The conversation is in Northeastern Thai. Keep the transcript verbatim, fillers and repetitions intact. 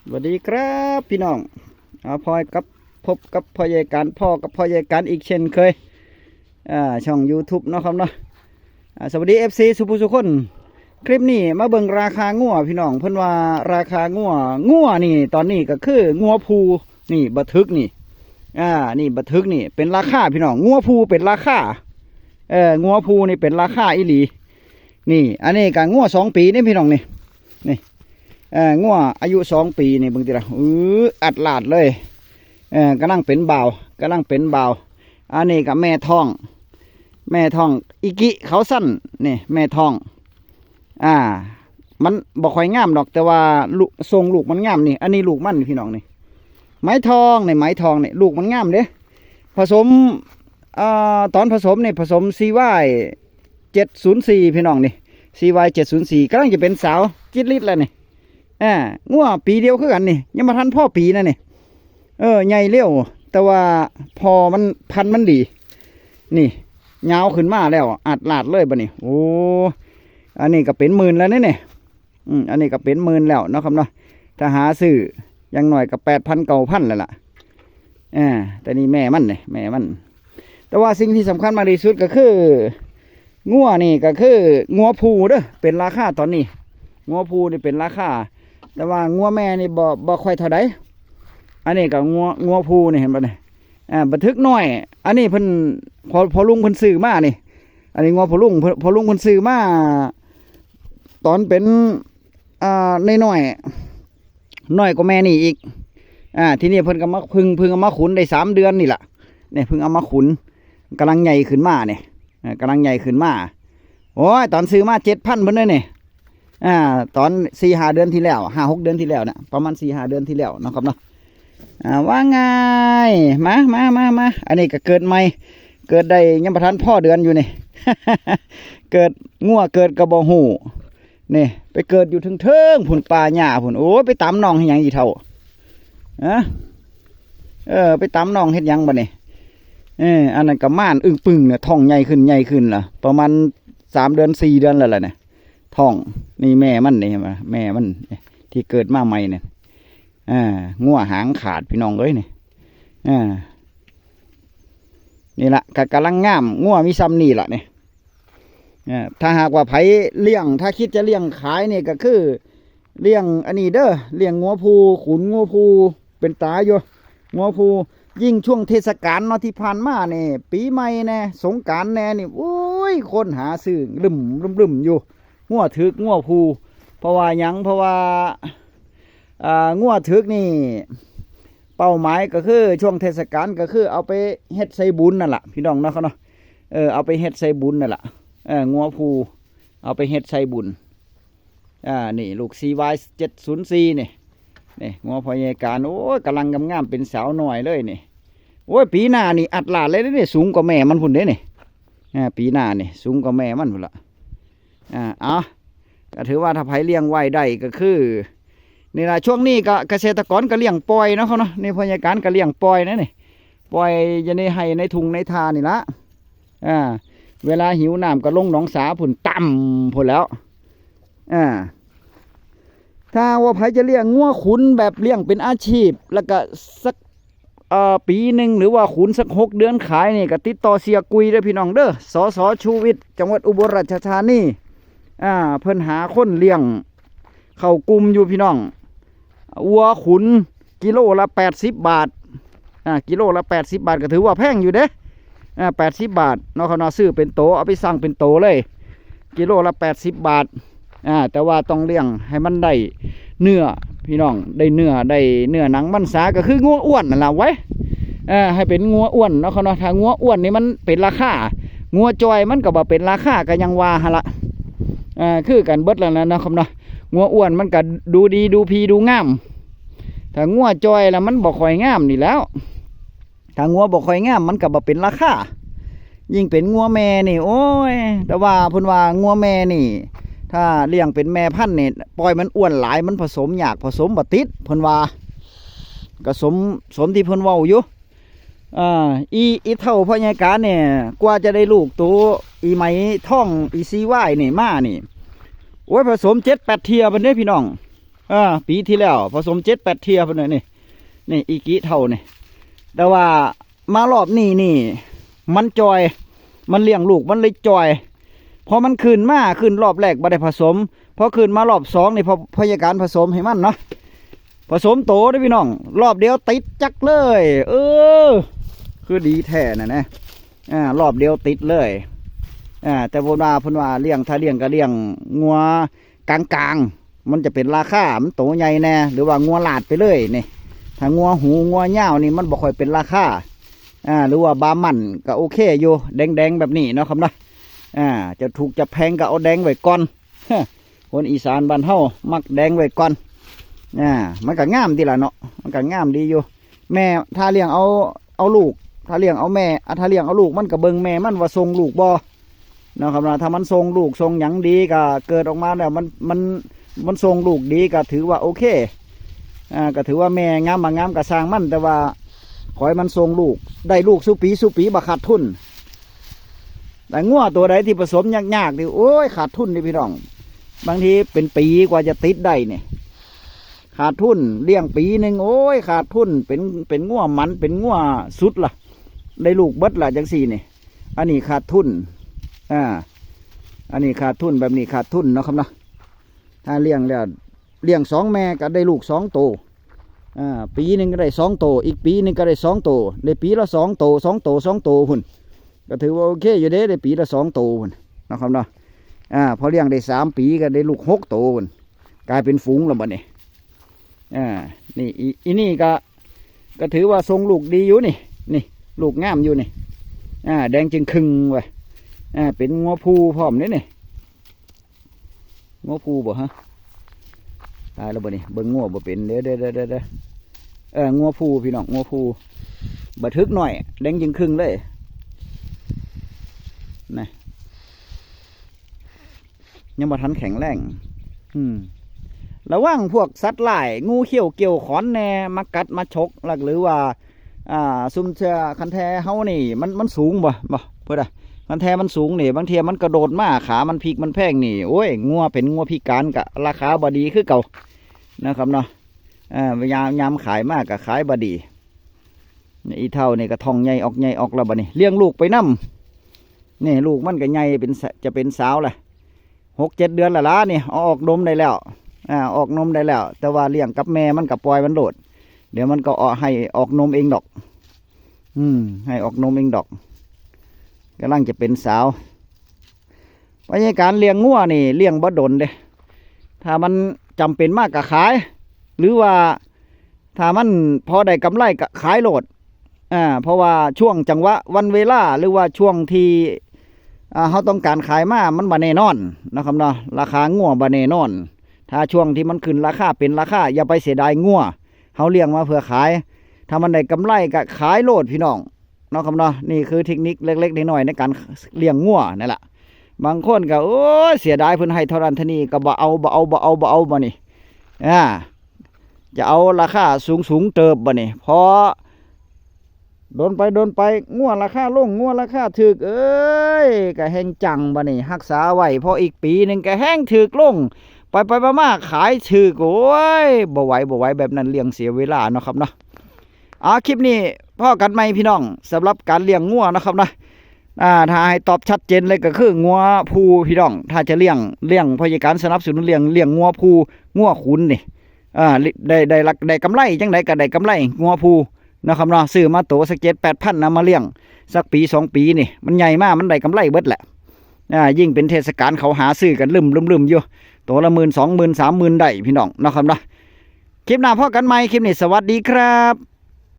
สวัสดีครับพี่น้อง เอาพลอยกับ พบกับพ่อใหญ่การ พ่อกับพ่อใหญ่การอีกเช่นเคย อ่า ช่อง YouTube เนาะครับเนาะ อ่า สวัสดี เอฟซี สุผู้สุคน คลิปนี้มาเบิ่งราคางัวพี่น้อง เพิ่นว่าราคางัว งัวนี่ตอนนี้ก็คืองัวผูนี่บักเถิกนี่ อ่า นี่บักเถิกนี่เป็นราคาพี่น้อง งัวผูเป็นราคา เออ งัวผูนี่เป็นราคาอีหลี นี่ อันนี้ก็งัวสองปีนี่พี่น้องนี่ นี่ เอ่อ งัวอายุสองปีนี่ เบิ่งติล่ะ อื้อ อัดลาดเลย เอ่อ กำลังเป็นบ่าว กำลังเป็นบ่าว อันนี้ก็แม่ท้อง แม่ท้อง อิกิเขาสั้น นี่ แม่ท้อง อ่า มันบ่ค่อยงามดอก แต่ว่าลูก ทรงลูกมันงามนี่ อันนี้ลูกมันพี่น้องนี่ ไหมทองนี่ ไหมทองนี่ ลูกมันงามเด้ ผสม อ่า ตอนผสมนี่ ผสม ซีวาย เจ็ดศูนย์สี่ พี่น้องนี่ ซีวาย เจ็ดศูนย์สี่ กำลังจะเป็นสาวจิตลิดแล้วนี่ อ่า งัวปีเดียวคือกันนี่ ยังบ่ทันพอปีนะนี่ เออ ใหญ่เร็ว แต่ว่าพ่อมัน พันธุ์มันดี นี่ ยาวขึ้นมาแล้ว อัดลาดเลยบัดนี้ โอ้ อันนี้ก็เป็นหมื่นแล้วนี่นี่ อืม อันนี้ก็เป็นหมื่นแล้วเนาะครับเนาะ ถ้าหาซื้อ อย่างน้อยก็ แปดพัน เก้าพัน แล้วล่ะ อ่า แต่นี่แม่มันนี่ แม่มัน แต่ว่าสิ่งที่สำคัญมากที่สุดก็คือ งัวนี่ก็คือ งัวผูเด้อ เป็นราคาตอนนี้ งัวผูนี่เป็นราคา แต่ว่างัวแม่นี่บ่ บ่ค่อยเท่าใด อันนี้ก็งัว งัวผูนี่ เห็นบ่นี่ อ่า บักเถิกน้อย อันนี้เพิ่น พอ พอลุงเพิ่นซื้อมานี่ อันนี้งัวพอลุง พอ พอลุงเพิ่นซื้อมา ตอนเป็น อ่า น้อยๆ น้อยกว่าแม่นี่อีก อ่า ทีนี้เพิ่นก็มา เพิ่ง เพิ่งเอามาขุนได้สามเดือนนี่ล่ะ เนี่ย เพิ่งเอามาขุน กำลังใหญ่ขึ้นมาเนี่ย อ่า กำลังใหญ่ขึ้นมา โอ้ย ตอนซื้อมา เจ็ดพัน เพิ่นเด้อนี่ อ่า ตอนสี่ห้าเดือนที่แล้ว ห้าหกเดือนที่แล้วน่ะ ประมาณสี่ห้าเดือนที่แล้วเนาะครับเนาะ อ่า ว่าไง มา มา มา มา อันนี้ก็เกิดใหม่ เกิดได้ยังบ่ทันพอเดือนอยู่นี่ เกิด งัวเกิดก็บ่ฮู้ นี่ ไปเกิดอยู่เทิงๆ พุ้น ป่าหญ้าพุ้น โอ้ย ไปตามน้องเฮ็ดหยังอีเฒ่า ฮะ เออ ไปตามน้องเฮ็ดหยังบัดนี้ เออ อันนั้นก็ม่านอึ้งปึ้งเนี่ย ท้องใหญ่ขึ้น ใหญ่ขึ้นล่ะ ประมาณสามเดือน สี่เดือนแล้วล่ะเนี่ย ท้อง นี่แม่มันนี่ เห็นบ่ แม่มัน ที่เกิดมาใหม่เนี่ย อ่า งัวหางขาดพี่น้องเอ้ยนี่ อ่า นี่ล่ะ ก็กำลังงาม งัวมีส่ำนี่ล่ะนี่ อ่า ถ้าหากว่าไผเลี้ยง ถ้าคิดจะเลี้ยงขายนี่ก็คือ เลี้ยงอันนี้เด้อ เลี้ยงงัวผู ขุนงัวผู เป็นตาอยู่ งัวผู ยิ่งช่วงเทศกาลเนาะ ที่ผ่านมานี่ ปีใหม่แน่ สงกรานต์แน่นี่ โอ้ย คนหาซื้อลึมๆ อยู่ งัวเถิก งัวผู เพราะว่าหยัง เพราะว่า อ่า งัวเถิกนี่ เป้าหมายก็คือช่วงเทศกาลก็คือเอาไปเฮ็ดใส่บุญนั่นล่ะ พี่น้องเนาะ เขาเนาะ เออ เอาไปเฮ็ดใส่บุญนั่นล่ะ เออ งัวผู เอาไปเฮ็ดใส่บุญ อ่า นี่ลูก ซีวาย เจ็ดศูนย์สี่ นี่ นี่ งัวพ่อใหญ่การ โอ้ย กำลังงามๆ เป็นสาวน้อยเลยนี่ โอ้ย ปีหน้านี่อัดลาดเลยเด้นี่ สูงกว่าแม่มันพุ้นเด้นี่ อ่า ปีหน้านี่ สูงกว่าแม่มันพุ้นละ อ่า เอา ก็ถือว่าถ้าไผเลี้ยงไว้ได้ก็คือ นี่ล่ะ ช่วงนี้ก็เกษตรกรก็เลี้ยงปล่อยเนาะ เขาเนาะ นี่พ่อใหญ่การก็เลี้ยงปล่อยนะนี่ ปล่อยอยู่ในไฮ่ในทุ่งในท่านี่ละ อ่า เวลาหิวน้ำก็ลงหนองสาพุ้น ต่ำพุ้นแล้ว อ่า ถ้าว่าไผจะเลี้ยงงัวขุนแบบเลี้ยงเป็นอาชีพ แล้วก็สัก เอ่อ ปีหนึ่ง หรือว่าขุนสักหกเดือนขายนี่ ก็ติดต่อเสียกุยเด้อพี่น้องเด้อ สส ชูวิทย์ จังหวัดอุบลราชธานี อ่า เพิ่นหาคนเลี้ยงเข้ากลุ่มอยู่พี่น้อง วัวขุนกิโลละ แปดสิบ บาท อ่า กิโลละ แปดสิบ บาท ก็ถือว่าแพงอยู่เด้ อ่า แปดสิบ บาทเนาะ เขาเนาะ ซื้อเป็นโต เอาไปสั่งเป็นโตเลย กิโลละ แปดสิบ บาท อ่า แต่ว่าต้องเลี้ยงให้มันได้เนื้อ พี่น้อง ได้เนื้อ ได้เนื้อหนังมังสา ก็คืองัวอ้วนนั่นล่ะไว้ อ่า ให้เป็นงัวอ้วนเนาะ เขาเนาะ ถ้างัวอ้วนนี่มันเป็นราคา งัวจ่อยมันก็บ่เป็นราคา ก็ยังว่าหั่นละ อ่า คือกันเบิดแล้วนะเนาะครับเนาะ งัวอ้วนมันก็ดูดี ดูพี ดูงาม ถ้างัวจ่อยแล้วมันบ่ค่อยงามนี่แหล้ว ถ้างัวบ่ค่อยงามมันก็บ่เป็นราคา ยิ่งเป็นงัวแม่นี่ โอ้ย แต่ว่าเพิ่นว่างัวแม่นี่ ถ้าเลี้ยงเป็นแม่พันธุ์นี่ ปล่อยมันอ้วนหลาย มันผสมยาก ผสมบ่ติด เพิ่นว่า ก็สม สมที่เพิ่นเว้าอยู่ อ่า อี อีเฒ่าพ่อใหญ่การเนี่ย กว่าจะได้ลูกโต อีไหมทอง อี ซีวาย นี่มานี่ โอ้ย ผสมเจ็ดแปดเทื่อพุ้นเด้พี่น้อง อ่า ปีที่แล้วผสมเจ็ดแปดเทื่อพุ่นน่ะนี่ นี่อีกิเฒ่านี่ แต่ว่ามารอบนี้นี่ มันจ่อย มันเลี้ยงลูกมันเลยจ่อย พอมันขึ้นมา ขึ้นรอบแรกบ่ได้ผสม พอขึ้นมารอบสองนี่ พอพยาการผสมให้มันเนาะ ผสมโตเด้อพี่น้อง รอบเดียวติดจักเลย เออ คือดีแท้น่ะนะ อ่า รอบเดียวติดเลย อ่า แต่เพิ่นว่า เพิ่นว่าเลี้ยง ถ้าเลี้ยงก็เลี้ยงงัวกลางๆ มันจะเป็นราคา มันโตใหญ่แน่ หรือว่างัวลาดไปเลยนี่ ถ้างัวหูงัวยาวนี่มันบ่ค่อยเป็นราคา อ่า หรือว่าบาร์มันก็โอเคอยู่ แดงๆแบบนี้เนาะครับเนาะ อ่า จะถูกจะแพงก็เอาแดงไว้ก่อน คนอีสานบ้านเฮามักแดงไว้ก่อน อ่า มันก็งามดีล่ะเนาะ มันก็งามดีอยู่ แม่ ถ้าเลี้ยงเอา เอาลูก ถ้าเลี้ยงเอาแม่ อ่ะ ถ้าเลี้ยงเอาลูกมันก็เบิ่งแม่มันว่าส่งลูกบ่เนาะครับเนาะ ถ้ามันส่งลูกส่งหยังดีก็เกิดออกมาแล้วมัน มัน มันส่งลูกดีก็ถือว่าโอเค อ่า ก็ถือว่าแม่งามบ่งามก็ช่างมัน แต่ว่าขอให้มันส่งลูก ได้ลูกสู่ปีสู่ปี บ่ขาดทุน แต่งัวตัวใดที่ผสมยากๆนี่ โอ้ย ขาดทุนนี่พี่น้อง บางทีเป็นปีกว่าจะติดได้เนี่ย ขาดทุน เลี้ยงปีหนึ่ง โอ้ย ขาดทุน เป็น เป็นงัวหมัน เป็นงัวสุดล่ะ ได้ลูกเบิดล่ะจังซี่นี่ อันนี้ขาดทุน อ่า อันนี้ขาดทุน แบบนี้ขาดทุนเนาะครับเนาะ ถ้าเลี้ยงแล้ว เลี้ยงสองแม่ก็ได้ลูกสองโต อ่า ปีหนึ่งก็ได้สองโต อีกปีหนึ่งก็ได้สองโต ได้ปีละสองโต สองโต สองโตพุ่น ก็ถือว่าโอเคอยู่เด้ ได้ปีละสองโตพุ่นเนาะครับเนาะ อ่า พอเลี้ยงได้สามปีก็ได้ลูกหกโตพุ่น กลายเป็นฝูงแล้วบัดนี้ อ่า นี่อี อีนี่ก็ ก็ถือว่าส่งลูกดีอยู่นี่ นี่ ลูกงามอยู่นี่ อ่า แดงจึงครึ่งว่ะ อ่า เป็นงัวผู้พร้อมเด้นี่ งัวผู้บ่ฮะ ตายแล้วบ่นี่ เบิ่งงัวบ่เป็น เด้อ เด้อ เด้อ เด้อ เด้อ เออ งัวผู้พี่น้อง งัวผู้ บ่าเถิกน้อย แดงจึงครึ่งเลย นะ ยังบ่ทันแข็งแรง อืม ระวังพวกสัตว์ร้าย งูเขี้ยวเกี่ยวขอนแน่ มากัดมาฉก หรือว่า อ่า ซุมเทื่อ คันแท้เฮานี่ มัน มันสูงบ่ บ่ เพิ่นน่ะ คันแท้มันสูงนี่ บางเทื่อมันกระโดดมา ขามันพลิกมันแพลงนี่ โอ้ย งัวเป็นงัวพิการก็ราคาบ่ดีคือเก่า นะครับเนาะ อ่า ยาม ยามขายมาก็ขายบ่ดี นี่อีเฒ่านี่ก็ท้องใหญ่ออกใหญ่ออกแล้วบัดนี้ เลี้ยงลูกไปนำ นี่ลูกมันก็ใหญ่เป็นสะ จะเป็นสาวละ หกเจ็ดเดือนและล่ะนี่ เอาออกนมได้แล้ว อ่า ออกนมได้แล้ว แต่ว่าเลี้ยงกับแม่มันก็ปล่อยมันโลด เดี๋ยวมันก็ออก ให้ออกนมเองดอก อืม ให้ออกนมเองดอก กำลังจะเป็นสาว วิธีการเลี้ยงงัวนี่เลี้ยงบ่ดนเด้ ถ้ามันจำเป็นมากก็ขาย หรือว่าถ้ามันพอได้กำไรก็ขายโลด อ่า เพราะว่าช่วงจังหวะวันเวลา หรือว่าช่วงที่ อ่า เฮาต้องการขายมา มันบ่แน่นอนนะครับเนาะ ราคางัวบ่แน่นอน ถ้าช่วงที่มันขึ้นราคาเป็นราคา อย่าไปเสียดายงัว เฮาเลี้ยงมาเพื่อขาย ถ้ามันได้กำไรก็ขายโลดพี่น้อง เนาะครับเนาะ นี่คือเทคนิคเล็กๆน้อยๆในการเลี้ยงงัวนั่นแหละ บางคนก็ โอ้ย เสียดายเพิ่นให้เท่านั้นเท่านี้ก็บ่เอา บ่เอา บ่เอา บ่เอา บ่นี่ อ่า จะเอาราคาสูงๆเติบบ่นี่ พอโดนไปโดนไป งัวราคาลง งัวราคาถูก เอ้ย ก็แฮ่งจั่งบ่นี่ รักษาไว้ พออีกปีหนึ่งก็แฮ่งถูกลง ไปๆมาๆขายถูก โอ้ย บ่ไหว บ่ไหว แบบนั้นเลี้ยงเสียเวลาเนาะครับเนาะ อ่า คลิปนี้พ้อกันใหม่พี่น้อง สำหรับการเลี้ยงงัวนะครับนะ อ่า ถ้าให้ตอบชัดเจนเลยก็คืองัวผู้พี่น้อง ถ้าจะเลี้ยง เลี้ยง พยาการสนับสนุนเลี้ยง เลี้ยงงัวผู้ งัวขุนนี่ อ่า ได้ ได้ ได้กำไรจังไดก็ได้กำไร งัวผู้นะครับเนาะ ซื้อมาโตสักเจ็ดแปดพันนะ มาเลี้ยงสักปีสองปีนี่ มันใหญ่มา มันได้กำไรเบิดแหละ อ่า ยิ่งเป็นเทศกาลเขาหาซื้อกันลืมลืมลืมอยู่ โตละหมื่น สองหมื่น สามหมื่นได้พี่น้องนะครับเนาะ คลิปหน้าพ้อกันใหม่ คลิปนี้สวัสดีครับ